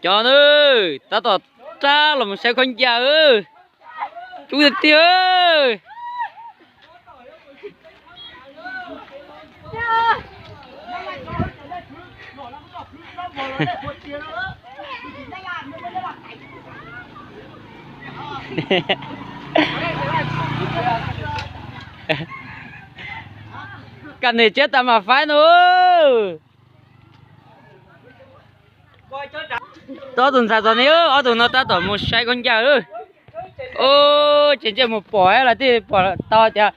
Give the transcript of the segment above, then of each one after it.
Cov na, tab tom rov los mus saib khaub ncaws, coob tiag tiag. Kaj niam tsiab tas mas faib no. Ob tug ntxhais txom nyem, ob tug no tab tom mus saib khaub ncaws. Ces ntsej muag pom lawv thiaj pom tau tias,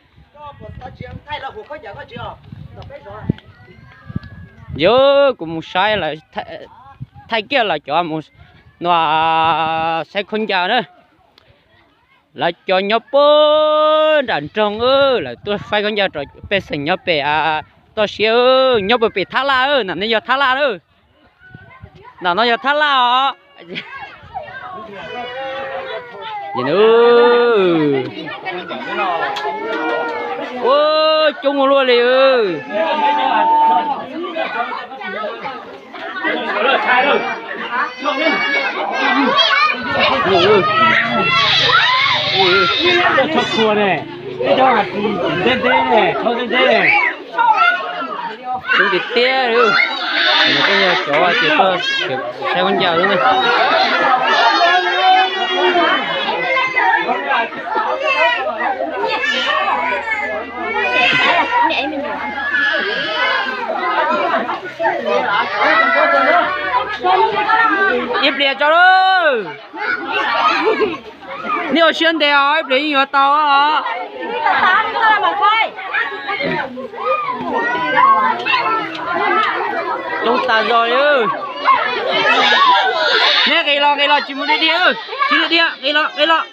yog kuv mus saib lawv, thaij kiag lawv cov mus no saib khaub ncaws na. Lawv cov nyob puag nram nroog, lawv tuaj faib khaub ncaws rau pej xeem nyob pem toj siab, nyob puag pem Thab Laj, ntawm no yog Thab Laj na. Ntawm no yog Thab Laj os. Ua coob ua luaj li. Coob tiag tiag li. Nws kuj yog cov tias tuaj saib khaub ncaws xwb na. Ib pliag tso lauj. Nej ua siab ntev os, ib pliag yeej yuav tau os. Coob tas zog li. Nej nqis los, nqis los, tsis mus dhia dhia, tsis dhia dhia, nqis los, nqis los.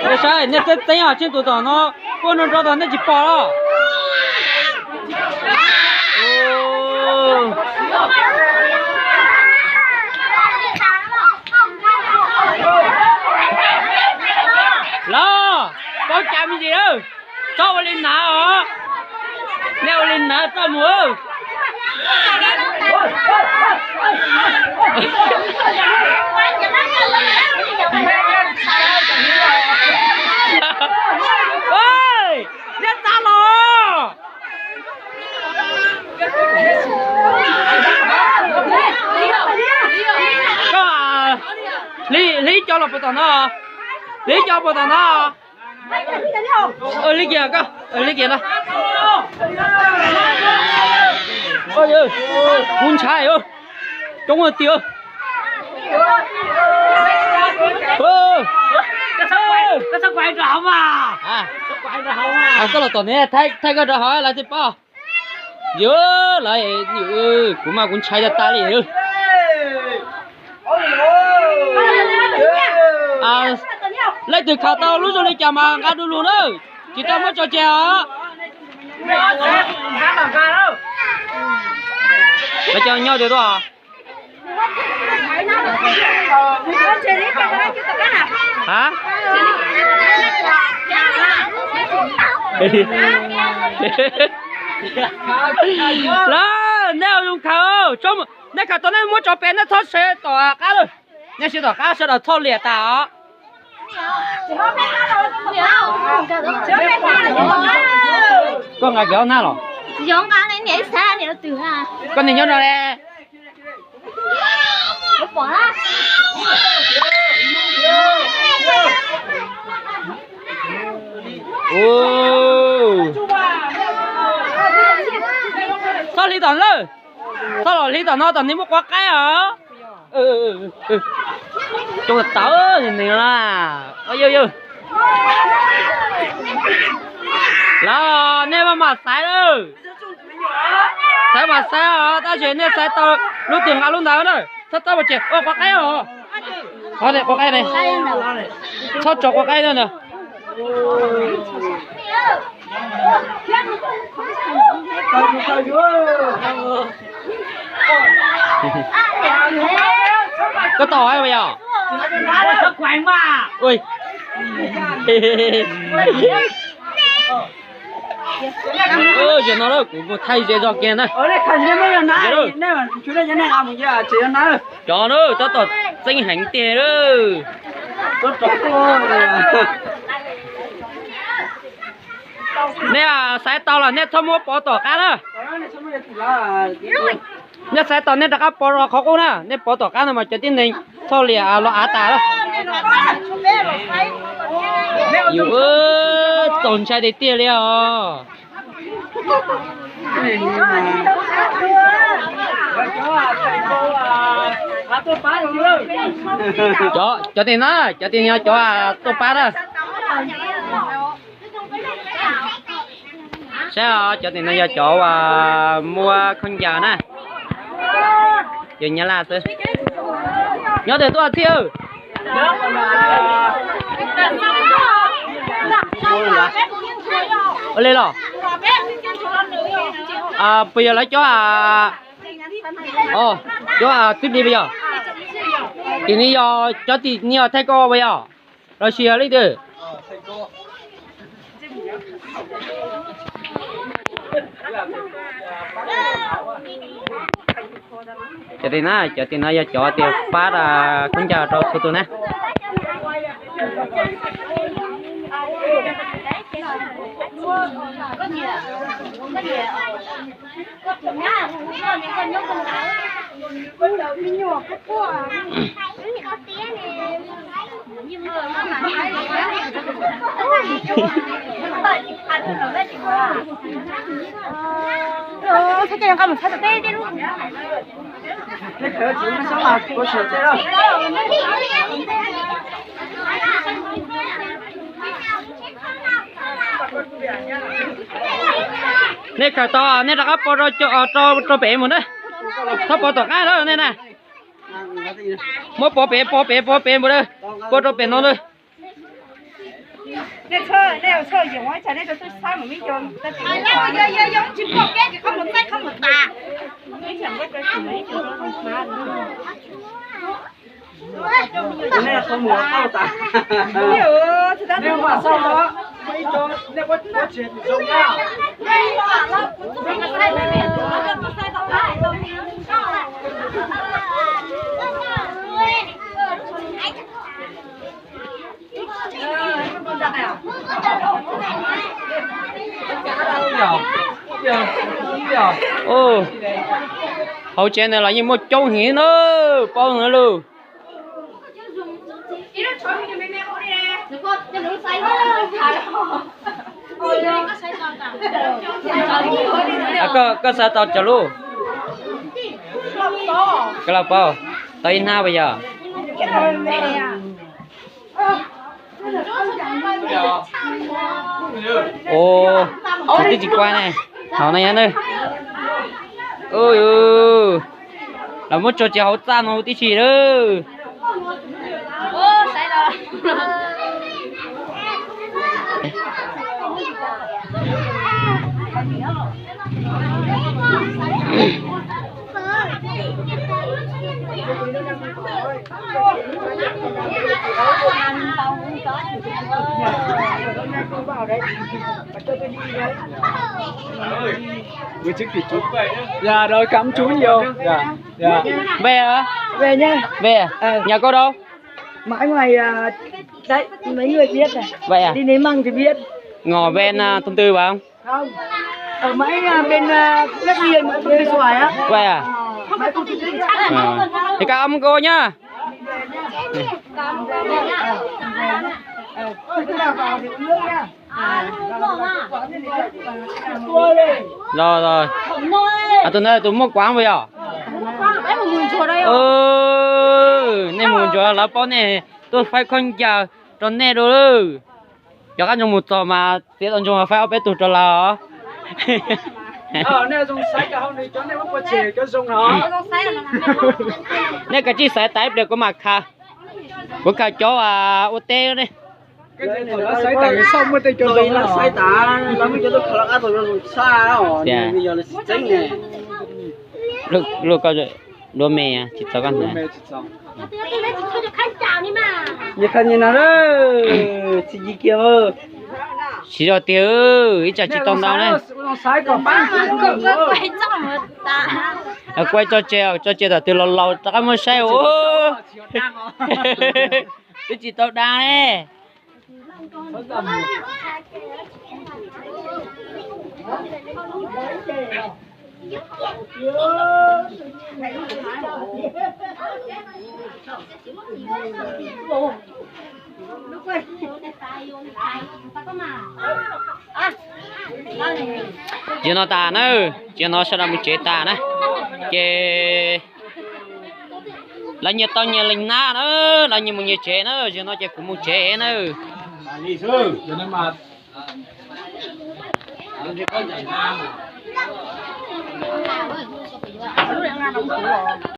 Nej saib, nej txeeb txeeb os, tsheej tus tom no, puab nrov nrov tom nej tsis pom los. Los, paub cas me ntsis lawm, txhob ua li nav os, nej ua li nav txhob mus. Nej txav los. Koj, hlib cov los puas tom no, hlib cov puas tom no. Li kiag koj, li kiag no. Kuv ntshai, coob tiag. Koj los tom ne, thaij koj rau hauv lawv thiaj paub. Yog lawv, kuv mas kuv ntshai tas tas li. Leej twg khaws tau lub zoo li cas mas nqa du lug na, tsis tau muab tso tseg os. Lawv cov nyob twg tuaj? Lawv, nej ua zoo khaws, nej khaws tau nej muab tso pem, nej txhob sawv tom qab lawm. Nej sawv tom qab sawv daws txhoj liam tas os. Koj nqa kiag ob nab los. Koj niam nyob no le. Txhob hliv tom lawm, txhob los hliv tom no, tom nws muaj quav qaib os. Coob tas nws na. Yog, yog. Lawv, nej maj mam xaiv lawm. Xaiv mas xaiv os, tab sis nej xaiv tau lub twg nqa lub ntawd na. Txhob txhob ua tsev, ua quav qaib os. Quav qaib ne, txhob tso quav qaib na. Koj tau hais yog? Zaum no lawm kuv mus thaij ze zog kiag na. Cov na, tab tom txeeb heev tiag lawm. Nej xaiv tau los nej txhob muab pov tom qab na. Nej xaiv tau nej rov qab pov rau qhov qub na, nej pov tom qab no mas cov tib neeg txhoj liam los av tas lawm. Yus txaus ntshai tiag tiag li os. Cov, cov tim no, cov tim no cov tuaj pab na. Saib os, cov tim no yog cov uas muab khaub ncaws na, yog Nyab Laj xwb. Nyob twg tuaj txhij? Ua li los? Puas yog lawv cov, cov tib li puas yog? Tim no yog cov tim no yog thaij koj puas yog? Los sis yog leej twg? Cov tim na, cov tim no yog cov tias pab khaub ncaws rau txhua tus na. Nej khaws tau, nej rov qab pov rau pem mus na. Txhob pov tom qab lawm nej na. Muab pov pem, pov pem, pov pem mus na. Pov rau pem no na. Hauv tsev ntawd los yeej muaj coob heev na, paub na lauj. Koj xaiv tau cov lub? Koj los paub, tau ib hnab puas yog? Ua, kuv twb tsis kua ne, hauv no nyob na. Los muab tso tsis hauv txaj no huv tib si lawm. Rồi cảm chú nhiều. Về hả? Về nhé. Về à? Ờ. Nhà cô đâu? Mà ở ngoài, à, đấy, mấy người biết này. Vậy à? Đi lấy măng thì biết. Ngỏ về là thông tư phải không? Không. Ở mãi, à, bên, à, đất liền, bên xoài á. Vậy à? Ờ, mãi không chịu đi. Ờ. Thì cảm ơn cô nhá. Rồi, rồi. Tus no tus muaj kuav puas yog? Nej mus ntsuag lawv paub nej tuaj faib khaub ncaws rau nej dua. Cov qab ntsoog mus txog mas txiav tau ntsoog faib ob peb tug rau lawv os. Nej kav tsij xaiv tas ib pliag kuv mam khaws, kuv khaws cov ua teb ne. Luj, duab me tsis txaus koj hnav. Tsis khaws ni no, tsis ci kiag. Siv zog tiag, ib tsam tsis tau ntau na. Kuaj tso tseg, tso tseg tam twg los laus rov qab muab saib. Twb tsis tau da ne. Tsis no tas na, tsis no sawv daws mus tsev tas na. Ces lawv nyias tau nyias leej nab na, lawv nyias mus nyias tsev na, tsis no ces kuv mus tsev na.